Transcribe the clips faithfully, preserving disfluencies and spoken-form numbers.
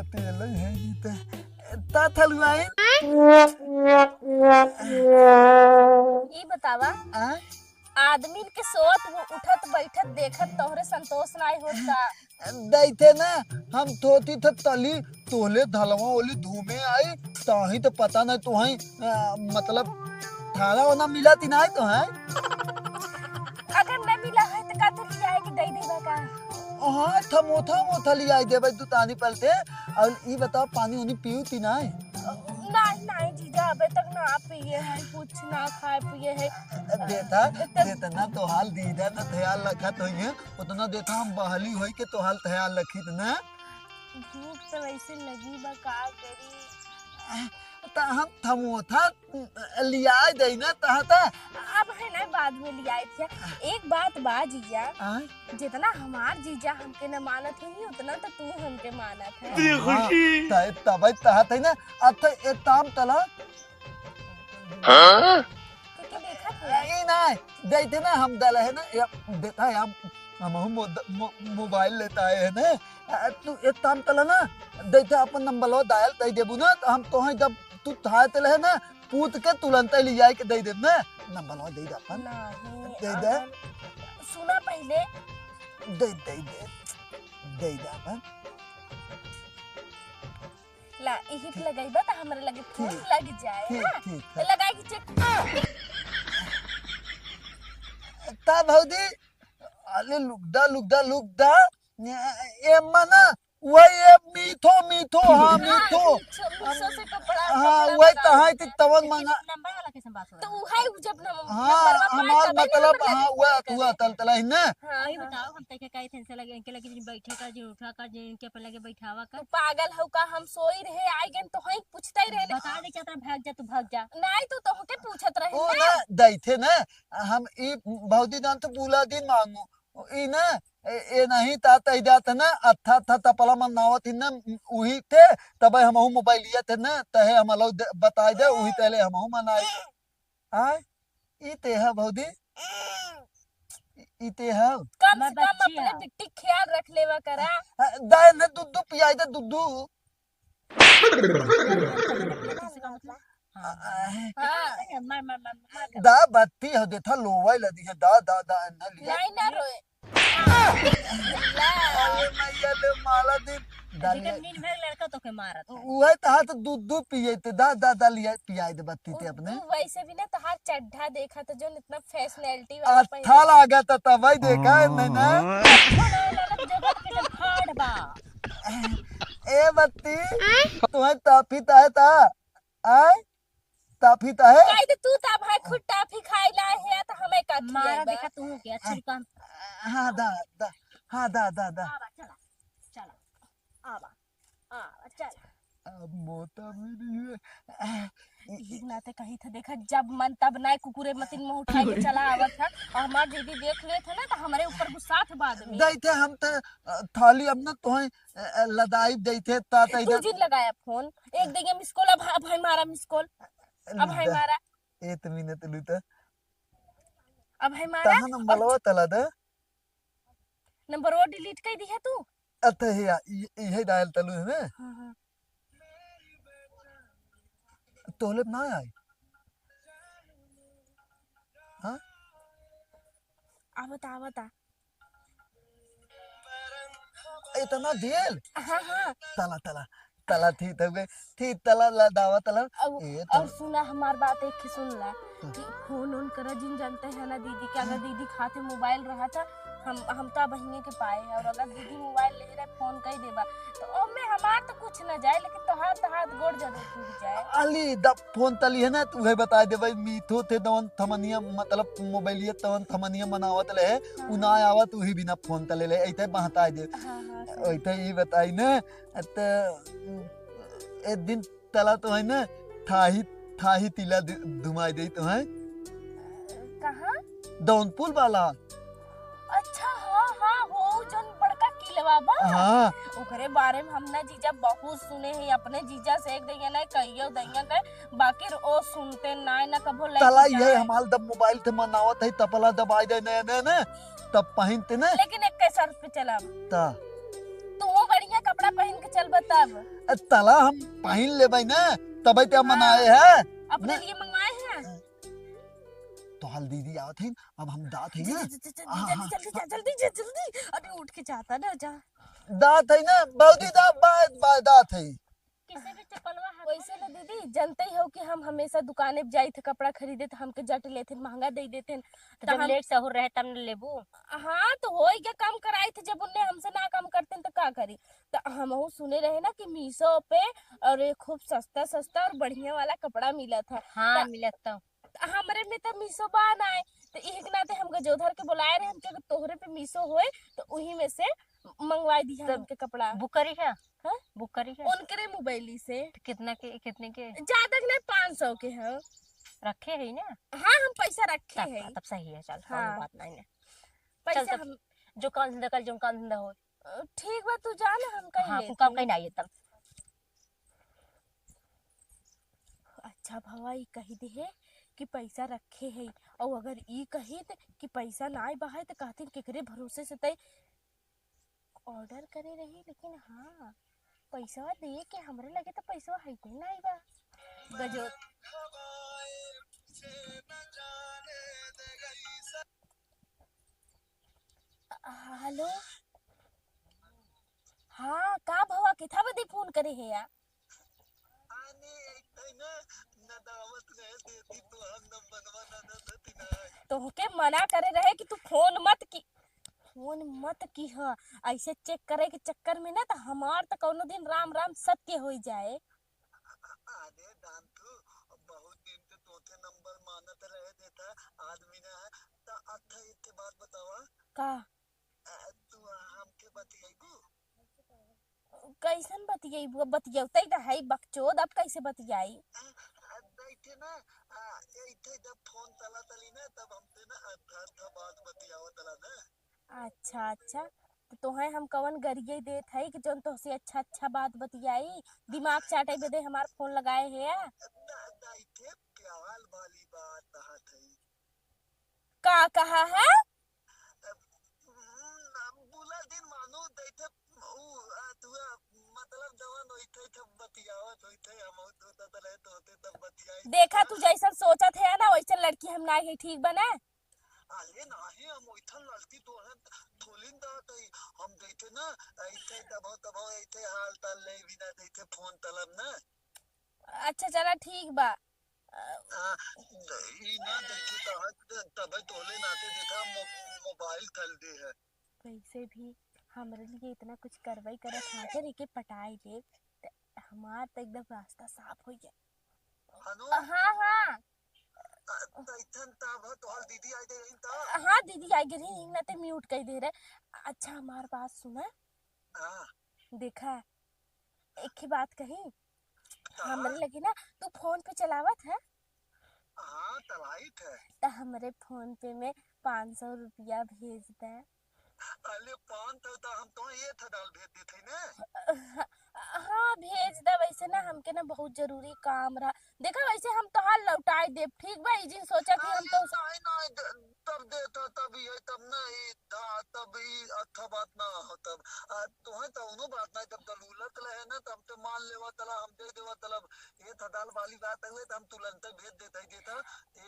तेल है ई त। ता थलुआई। ई बतावा, आ? आदमी के सोत उठत बैठत देखत तोहरे संतोष नाई होत का? दैथे ना, हम थोती थ तली तोहले धलवा ओली धूमे आई, ताही त पता नहीं तुहई, आ, मतलब, थाला ओना मिला ती नाई तो है। अगर न मिला है त का तू लियाए के दे देबा का? हाँ, थमोथा मोथा लियाई देबे दुतानी पलते। और ई बताओ, पानी उनी पीऊ ती नाई? नाई, नाई जीजा, अबे तक ना पिए है, कुछ ना खाए पिए है। देता, देता ना तो हाल दीदा ना ख्याल रखत होइए, उतना देता हम बहली होई के तो हाल ख्याल रखित ना। भूख तो वैसे लगी बा, का करी? त हम थमोथा लियाए दई ना तहा त। अब है ना, बाद में लियाए थे। एक बात बा जीजा, आय? जितना हमार जीजा हमके न मानत है, उतना तो तू हमके मानत है। हाँ, त-, तबे तहा त है ना, अब तो एक काम तला। हाँ? के, के देखत है? ई ना, देते ना हम दल है ना, या, देता है, हम, हम मो-, मो-, मोबाइल लेता है ना, आ, तू एक काम तला ना, देते अपन नंबर लो, डायल तई देबू ना, तो हम तोहे जब तू थाए तले है ना, पूत के तुरंत ले जाए के दे देब ना। नंबर दे दे अपन। नहीं, दे दे। अगर सुना पहले। दे, दे, दे। दे दे अपन। ला, इही पे लगइबा त हमरे लगे फोन ठीक, लग जाए ठीक, ना। ठीक है। तो लगाई के चेक। ता भौजी, अरे लुगदा, लुगदा, लुगदा। ए, ए, मना, वही ए, मीठो, मीठो, हाँ, हाँ, मीठो। मीठो, मीठो से कपड़ा, हाँ, कपड़ा वही मंगाओ। कहाँ थी तवन मंगा। नंबर वाला कैसे बात हो तो रहा है? उहे उ जब नम-, हाँ, नंबर वाला हमार बात है, मतलब, नंबर हाँ, लेके वह फोन तू करे। तल तला ही ना। हाँ, अभी हाँ। बताओ, हम तैके काहे टेंशन लगे, इनके लगे जिन बैठे का, जिन उठा का, जिन इनके अपन लगे बैठावा का। तू पागल हो का? हम सोई रहे, आई गन तो हई पूछते ही रहे। बता दे, चाहता भाग जा, तू भाग जा। नहीं, तू तोहके पूछत रहे ओ ना। ना, दैथे ना, हम ई भौजी जान तो बुला दिन मांगू। ई ना, ए, ए नहीं ता तई जात ना, अत्था, अत्था तपला मन नावत ही ना, उही थे, तबे हमहू मोबाइलिया थे ना, तहे हम लो दे, बताई दे, उही तहले हमहू मनाई। आय, ई ते है भौजी? ई, ई ते है? कम से हमार कम बच्ची अपने है। बिट्टी ख्याल रख लेवा करा। आ, दाए ना दूध, दूध पियाई दे, दूध, दूध। हाँ। हाँ। मार, मार, मार, मार, मार। दा बत्ती हो देथा, लोवाई लदी है, दा, दा, दा, ना लिया। नहीं ना रोए। अरे मैया ले माला दिन, दा जेकर लिया। नींद भर लड़का तो के मारत है। उहे तहा तो दूध, दूध पिए ते, दा, दा, दा लिया, पियाई दे बत्ती ते अपने। तू वैसे भी ना तहार चड्ढा देखा तो जो इतना फैशनैलिटी वाला अच्छा पहले। लागत है तब भाई देखा है, नहीं ना? अच्छा ना लगत, जगत के जब फाड़ बा। ए बत्ती, तुम्हें टाफी ताहे ता? आय? टाफी ताहे? काहे तो तू ता भाई खुद टाफी खाई लाए है, तो हमें का मारा खियाई बा? देखा तू के, अच्छा काम। हाँ, दा, दा, हाँ, दा, दा, दा। आवा, चला, चला, आवा, आवा, चला। अब मोटा भी नहीं है। यही नाते कही था, देखा, जब मन तब नाय कुकुरे मतिन मुंह उठाए के चला आवत है, और हमार दीदी देख लेत है ना, तो हमारे ऊपर गुस्सा था बाद में। दैथे हम तो, अ, थाली अब ना तोहे, अ, अ, लदाई दैथे, ता, ता, तू इधर। जिन लगाया फोन, एक देंगे मिस कॉल, अब, अब है मारा मिस कॉल, अब है दा, मारा। एक मिनट लूटा। अब है मारा। तहा नंबरवा तला दा। नंबरवा डिलीट कर दी है तू? अत है या, इ-, इहे डायल तलू है ना? हाँ, हाँ। तोहले ना आई? हाँ? आवता, आवता। इतना देर? हाँ, हाँ। तला, तला। तला थी तबे, थी तला ला दावा तला। अब, ए, और तला। सुना हमार बात एक ठे सुन ला हाँ। कि फोन ओन करा जिन जानते हैं ना दीदी के, अगर हाँ। दीदी खाते मोबाइल रहा था, हम, हम तो बहिने के पाए हैं, और अगर दीदी मोबाइल ले रहे फोन कर देबा, तो ओमे हमार तो कुछ ना जाए, लेकिन तोहार तो हाथ गोड़ जरूर टूट जाए। अली द फोन तली है ना, तू है बता दे भाई, मीठो थे दवन थमनिया, मतलब मोबाइलिया तवन थमनिया मनावत रहे, हाँ। उ ना आवत, उही बिना फोन तले ले, ऐते बहता दे। हाँ, हाँ, सही। ऐते ई बताई ना, त, एक दिन तला तो है ना, थाही, थाही तिला दि-, दुमाई दे तो है। कहाँ? दौनपुर वाला। अच्छा, हाँ, हाँ, हो, जौन बड़का किलवा बा। हाँ। ओकरे बारे में हम ना जीजा बहुत सुने हैं, अपने जीजा से एक दैया ना कहियो दैया के, बाकी ओ सुनते ना, ना कभो लेके तला ये जाए। हमाल दब मोबाइल थे मनावत है, तपला दबाई दे ने, ने, ने। तब पहिनते ना। लेकिन एक के सर्फ पे चला। ता। तो वो बढ़िया कपड़ा कपड़ा पहिन के चलबा तब। ए, तला हम पहिन लेबै ना, तबै ते मनाए है। अपने ना। लिए मंगवाए हैं। तोहार दीदी आवत है, अब हम दात है ना। ज-, ज-, ज-, हाँ, जल्दी, हाँ, जल्दी जा, हाँ। जल्दी जा, जल्दी। अरे उठ के जाता ना, जा। दात है ना, भौजी दा, बाय, बाय दात है। किसे भी चप्पलवा हाथ वैसे में ना दीदी, जानते ही हो कि हम हमेशा दुकाने पे जाई थे कपड़ा खरीदे, तो हमके जट लेते, महंगा दे देते। तो त जब हम लेट सहूर रहे, तब न लेबू। हाँ, तो होई के कम कराई थे, जब उनने हमसे ना कम करते तो का करी। तो हमहू सुने रहे ना कि मीशो पे और ये खूब सस्ता सस्ता और बढ़िया वाला कपड़ा मिला था। हाँ, त मिलत तो। हमरे में तो मीशो बा ना है, तो इही के नाते हम गजोधर के बुलाए रहे, हम के तोहरे पे मीशो होए, तो उही में से मंगवाई दिया तब हमके कपड़ा। बुक करी है? हाँ? बुक करी है? उनकरे मोबाइल से। तो कितना के, कितने के? ज्यादा के नहीं, पाँच सौ के है। रखे है ना? हाँ, हम पैसा रखे तब, हैं। तब सही है, चल, कौनो हाँ। बात नहीं है। पैसा चल, तब हम जो काम धंधा, कल जो काम धंधा हो। अ, ठीक बा, तू जा ना, हम कहीं हाँ, लेते कुल काम हैं। कहीं नहीं है तब। अच्छा भवा, ई कही दे है कि पैसा रखे है, और अगर ई कहित कि पैसा नाई बा है, तो कहतिन केकरे भरोसे से तय ऑर्डर करे रही, लेकिन हाँ, पैसा दे के हमरे लगे तो पैसा है ही नाई बा। गजो। हेलो। हाँ, का भवा, किथा बदे फोन करे है या? अरे, एक ना, नदावत रहे देती तो हम नंबरवा ना देती ना। तोहके मना करे रहे कि तू फोन मत की, फोन मत की ह। ऐसे चेक करे के चक्कर में ना, तो हमार तो कौनो दिन राम राम सत्य हो जाए। अरे डांटू, बहुत दिन से तोते नंबर मानत रहे देता आदमी ना है, त अच्छा एक ठे बात बतावा। का? अ, तू हमके बतियाइबू? कैसन बतियाइबू? अब बतियौते त है बकचोद, अब कैसे बतियाई? अ, अ, बैठे ना, अ, ऐठे जब फोन चला चली ना, तब हमसे ना अच्छा अच्छा बात बतियावत रहा ना। अच्छा, अच्छा। तो तोहे हम कवन गरिये देत हई कि जौन तोहसे अच्छा, अच्छा बात बतियाई? दिमाग चाटे बदे हमार फोन लगाए है या? दा-, दाई के प्यार वाली बात कहत हई। का कहा है? हम्म, बुला दिन मानू दैथे उ, आ, तुआ, मतलब जवन होइथे, जब बतियावत होइथे, हम तो, तो, तो रहे तो होते, तब बतियाई देखा, तू जैसन सोचत है ना, वैसन लड़की हम ना है, ठीक बा ना? अरे नाही, हम ओइठन लड़की तोहन थोलिन दात हई। हम जैसे ना, ऐसे तबो, तबो ऐसे हाल ताल ले बिना जैसे फोन तलब ना। अच्छा, चला ठीक बा। हाँ, ई ना जैसे तब, तबे तोले नाते देखा मो-, मोबाइल खरीदे है। वैसे भी हमरे लिए इतना कुछ करवाई करत है, अगर एके पटाई ले, त हमार त एकदम रास्ता साफ हो जाए। हनु? हाँ, हाँ। अ, त इथन तब तोहर दीदी आ गई रही त? हाँ, दीदी आ गई रही, इतना ते म्यूट कर दे रहे। अच्छा, हमार बात सुना। हाँ। देखा, एक ही बात कही, हाँ। हमरे लगे ना, तू फोन पे चलावत है? हाँ, चलाइत है। त हमरे फोन पे में पाँच सौ रुपया भेज दे। अरे, पाँच सौ त हम तो एक हजार भेज देते ना। हाँ, भेज दे, वैसे ना हमके ना बहुत जरूरी काम रहा। देखा, वैसे हम तोहार लौटाई देब, ठीक बा? ई जिन सोचा कि हम तो नहीं, नहीं, नहीं, द-, तब देता, तब ये, तब ना ई था, तब ई अच्छा बात ना हो तब। आ, तोहे तो उनो बात नहीं, तब जरूरत रहे ना, तब तो मान लेवा तला, हम दे देवा तलब। ये था दाल वाली बात है, तो हम तुरंत भेज देता ही देता।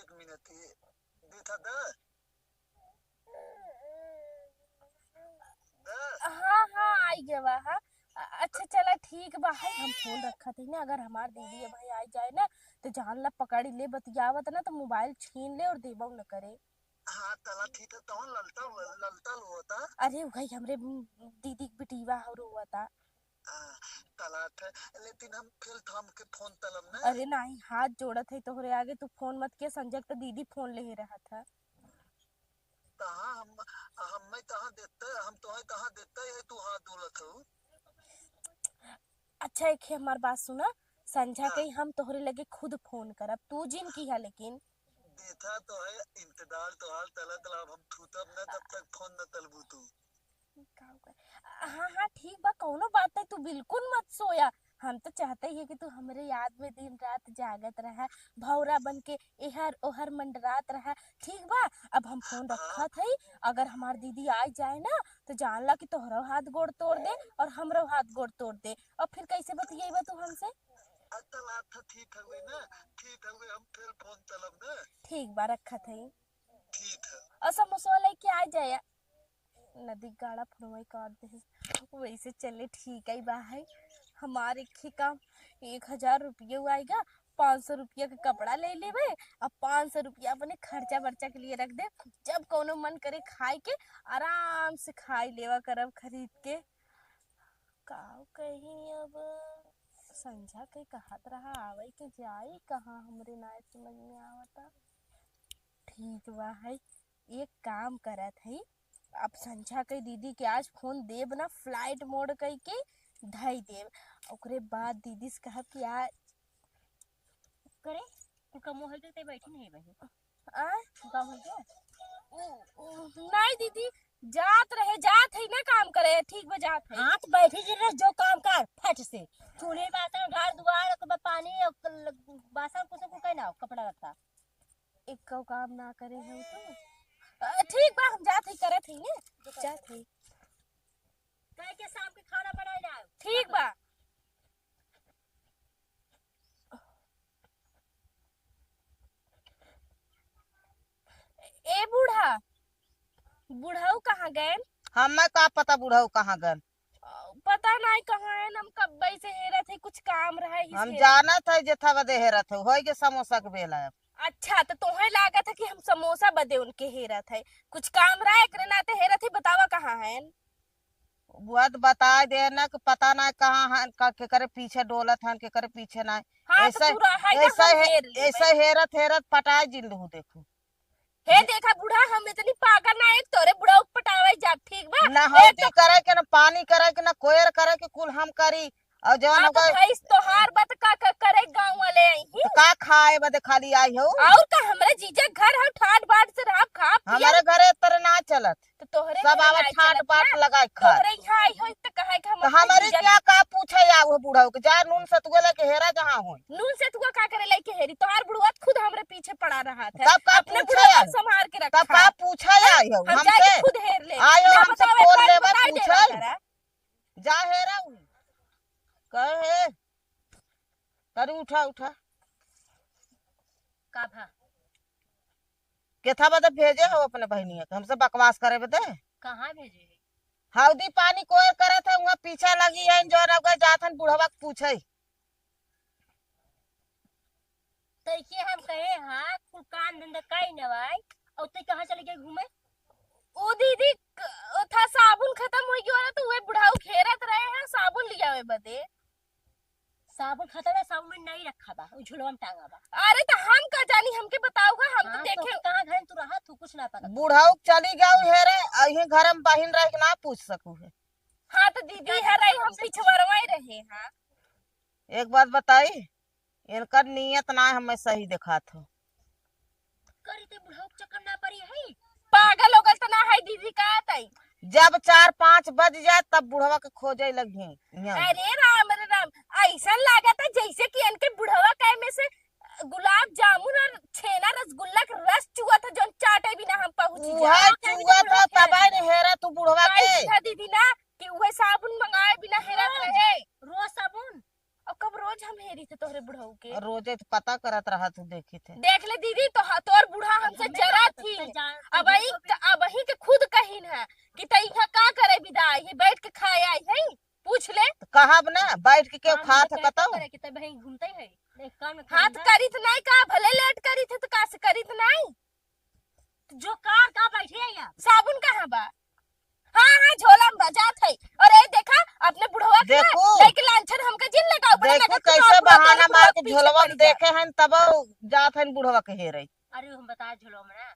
एक मिनट, ये देता दा। दा। हाँ, हाँ, आई गवा, हाँ। अ-, अच्छा, चला, ठीक बा, है, हम फोन रखत हई ना, अगर हमार दीदी भाई आ जाए ना, तो जान ला पकड़ ले, बतियावत ना, तो मोबाइल छीन ले और देबो न करे। हाँ, चला ठीक है, तौन ललता, ललता रोवता। अरे, वही हमरे, उम, दीदी के बिटीवा हो रोवता। हाँ, चला ठीक, लेकिन हम फिर थाम के फोन तलब ना। अरे नाही, हाथ जोड़त है तोहरे आगे, तू फोन मत किया, संजय के तो दीदी फोन ले रहत है। कहाँ हम, हमें कहाँ देते, हम तोहे कहाँ देते है, तू हाथ जोड़त हो। अच्छा, एक ही हमार बात सुना, संझा हाँ। के ही हम तोहरे लगे खुद फोन करब, तू जिन किहा लेकिन। देखा तो है, इंतजार तोहार चलत रहा, अब हम छूटब ना, तब तक फोन न तलबू तू। का कर-, हाँ, हाँ, ठीक बा, कौनो बात नहीं, तू बिल्कुल मत सोया। हम तो चाहते ही है कि तू हमरे याद में दिन रात जागत रहा, भौरा बन के एहर ओहर मंडरात रहा। ठीक बा, अब हम फोन रखत हई। अगर हमार दीदी आ जाए ना, तो जान ला कि तोहरो हाथ गोड़ तोड़ दे और हमरो हाथ गोड़ तोड़ दे। और फिर कैसे बतियेबा तू हमसे? अच्छा, अच्छा, ठीक हवे ना, ठीक हवे, हम फिर फोन चलब ना। ठीक बा, रखत हई। ठीक है। और समोसवा लेके आ जाए। नदी गाड़ा फुड़वाई काट दे। वैसे चले ठीक है बा है। हमारे खे काम एक हजार रुपये आएगा, पाँच सौ रुपया के कपड़ा ले लेबे, अब पाँच सौ रुपया अपने खर्चा बर्चा के लिए रख दे। जब कोनो मन करे खाए के, आराम से खाई लेवा करब खरीद के। का कही अब, संझा के कहत रहा आवे के जाई कहाँ, हमरे नाय समझ में आवता। ठीक बा है, एक काम करत है, अब संझा के दीदी के आज फोन देब ना, flight mode कई के धई देब। ओकरे बाद दीदी से कहब कि आज करे, तू कमो है तो ते बैठी नहीं बही। आ? तू काम है क्या? उ, उ, नहीं दीदी, जात रहे, जात है ना काम करे, ठीक बा, जात है। हाँ, तो बैठी जे रह, जो काम कर, फट से। चूल्हे बासन, घर दुआर, ओकर बाद पानी, ओकर ल-, बासन कुछ को कहना, कपड़ा लत्ता। एको काम ना करे हो तू। अ, ठीक बा, हम जात ही, करत ही ने। जात ही। काहे के शाम के खाना बनाए ना आयो। ठीक बा। ए बूढ़ा, बुढ़ऊ कहाँ गएन? हमें का पता बुढ़ऊ कहाँ गएन? पता नाहीं कहाँ है, हम कब्बे से हेरत है, कुछ काम रहा है, हम इसलिए। जानत है जेथा बदे हेरत है, होई गे समोसा के बेला अब। अच्छा, तो तोहे लागत है कि हम समोसा बदे उनके हेरत है, कुछ काम रहा है, एकरे नाते हेरत है, बतावा कहाँ है? बुआ तो बताए दे ना कि पता ना कहाँ है, का, केकरे पीछे डोलत हन, केकरे पीछे ना। हाँ, तो ऐसा, तू रहा है, ऐसा हम है, हेर लेबे। ऐसा हेरत हेरत पटाए जिन लहू देखू। हे देखा बूढ़ा, हम इतनी पागल ना है, तोरे बुढ़ऊ के पटावे जाब, ठीक बा? ना ए, हौदी तो करे के, ना पानी करे के, ना कोयर करे के, कुल हम करी। और जवन हाँ, तो ओकर भैंस तोहार बा, त का, का करे गाँव वाले आई ही? तो का खाए बदे खाली आई हो? और का, हमरे जीजा घर है, ठाट बाट से रहब, खाब, पियब। हमारे घरे इतरे ना चलत। तो तोहरे सब घरे आवा ना ठाट चलत बाट ना। लगाए खात। तोहरे यहाँ आई हो, तो कहे के हम तो अपने हमारे जीजा क्या का पूछे आओ बुढ़ऊ के, जा नून सतुआ लेके हेरा जहाँ हो। नून सतुआ का करे लेके हेरी? तोहार बुढ़वा खुद हमरे पीछे पड़ा रहा था। तब का अपने पूछे बुढ़वा आई? संभाल के रखा। तब का पूछे आई हो हम हमसे? जाके खुद हेर ले। आयो ना हमसे बतावे, फोन पर लेबे बताई पूछे। देला करा। जा हेरा उ। कहे हे। तरी उठा, उठा। का भा? केथा बदे भेजे हो अपने बहिनिया के? हमसे बकवास करे बदे? कहाँ भेजे है? हौदी पानी कोयर करत है, वहाँ पीछा लगी है, जो रउआ जात हन बुढ़वा के पूछे। तैके हम कहे, हाँ, कुल काम धंधा काई न बाई, और तै कहाँ चले गए घूमे? ओ दीदी, क-, ओ था साबुन खतम हो गया ना, तो वे बुढ़ाऊ हेरत रहे हैं साबुन लियावे बदे। साबुन खतम है, साबुन में नहीं रखा बा, उ झुलवा में टांगा बा। अरे, तो हम का जानी, हमके बताऊगा, हम तो हाँ, तो देखे। कहाँ घर तू रहा, तू कुछ ना पता। बुढ़ाऊ चली गया हेरे, अही घर में बहिन रह के ना पूछ सकू है। हाँ, तो दीदी है रही, हम पिछवरवा ही रहे, हाँ। एक बात बताई, इनकर नियत ना हमें सही देखात हो। करी ते बुढ़ऊ के चक्कर ना पड़ी है। पागल ओगल तो ना है दीदी, का तई? जब चार पाँच बज जाए तब बुढ़वा के खोजे लगी हैं। अरे राम रे राम, ऐसा लागत है जैसे कि इनके बुढ़वा के में से गुलाब जामुन और छेना रसगुल्ला के रस चुअत है, जौन चाटे बिना हम पहुँची उहे जाए। चुअत है, तबे न हेरा तू बुढ़वा के। कही था दीदी ना कि उहे साबुन मंगाए बिना हेरत रहे। रोज साबुन? और कब रोज हम हेरी थे तोहरे बुढ़ऊ के? और रोजे तो पता करत रहा तू, देखी थे। देख ले दीदी, तो ह-, तोर बूढ़ा हमसे हमें जरा का थी। पता जान, अब तू अही, तो अब अही के खुद कहीन है कि तै यहाँ का करे बिदा आई है, बैठ के खाए आई है, पूछ ले। तो कहब ना, बैठ के केहू काम खात धंधा है, कतौ? करे के तब भाई घूमते हैं, एक काम में हाथ करी ना। करित नहीं का, भले लेट करित है तो का से करित नहीं? जो कार का बैठे है यार। साबुन कहाँ बा? हाँ, हाँ, झोला में बा, जात है। और ए देखा, अपने बुढ़वा के ना देखो। लेके लांछन हमके जिन लगाओ, बड़ा देखो नजर कैसे चुकाओ, बुढ़वा बहाना तोरे मार बुढ़वा के के पीछे झोलवा में पड़ जा। देखे हैं, तब जात हैं बुढ़वा के हेरे। अरे हम बता झोलवा में ना,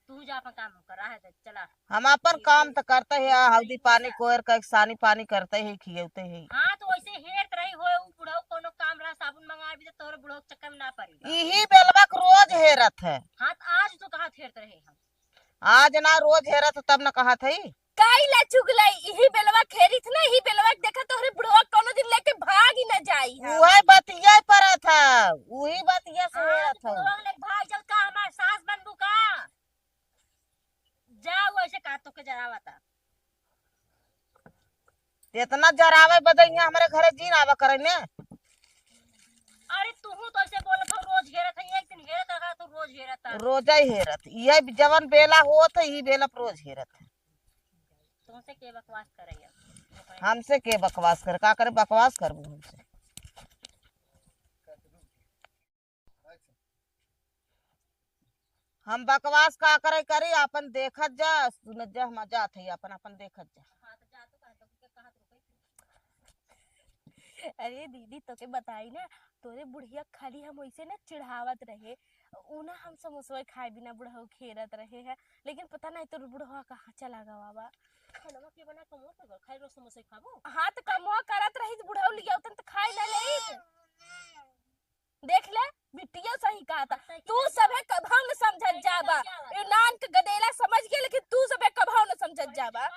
तू जा अपन काम कर रहा है, चला। हम अपन ठीक काम है। तो करते हैं, आ, हौदी ठीक पानी है। कोयर का सानी पानी करते हैं, खियौते हैं। हाँ, तो वैसे हेरत रही हो, उ बुढ़ऊ कोनो काम रहा, साबुन मंगा भी तो तोरे बुढ़ऊ के चक्कर में ना पड़ी। इही बेलवा के रोज हेरत है। हाँ, तो आज तो कहाँ हेरत रहे हम? आज ना, रोज हेरत है, तब न कहत है। काई ला चुगलई, इही बेलवा खेरित ना, इही बेलवा के देखा तोहरे बुढ़वा कौनो दिन लेके भाग ही ना जाई हम। उहे बतिया परत ह, उही बतिया से हाँ, हेरत ह। बुढ़वा लेके भाग चल का, हमार सास बनबू का? जा, वो ऐसे का तोके जरावता। इतना जरावे बदे यहाँ हमरे घरे जीन आवा करे ने। अरे, तूहू तो ऐसे बोलत हो, रोज हेरत है, एक दिन हेरत रहा तो रोज हेरत है। रोजै हेरत, ये जवन बेला होत है, ई बेला रोज हेरत है। तुमसे के बकवास करे अब? हमसे के बकवास करे? का करे बकवास करबू हमसे? हम बकवास का करे करी, आपन देखत जा, सुनत जा, हम जात हई, आपन, आपन देखत जा। हाँ, तो जा तो कहा, तो के कहा तो रुके। अरे दीदी, तोके बताई ना, तोरे बुढ़िया खाली हम वैसे ना चिढ़ावत रहे, उ ना हम समोसवा खाए बिना बुढ़ऊ खेरत रहे है, लेकिन पता नहीं तोर बुढ़वा कहाँ चला गवा बा। खानवा के बना कमवा कर, खाए रोज समोसा खाबो? हाँ, तो कमवा करत रही तो बुढ़ऊ लिया उतन तो खाए ना ले। देख ले, बिटिया सही कहा था। तू सभे कभाव न समझत जाबा। ये नान के गदेला समझ गए, लेकिन तू सभे कभाव न समझत जाबा।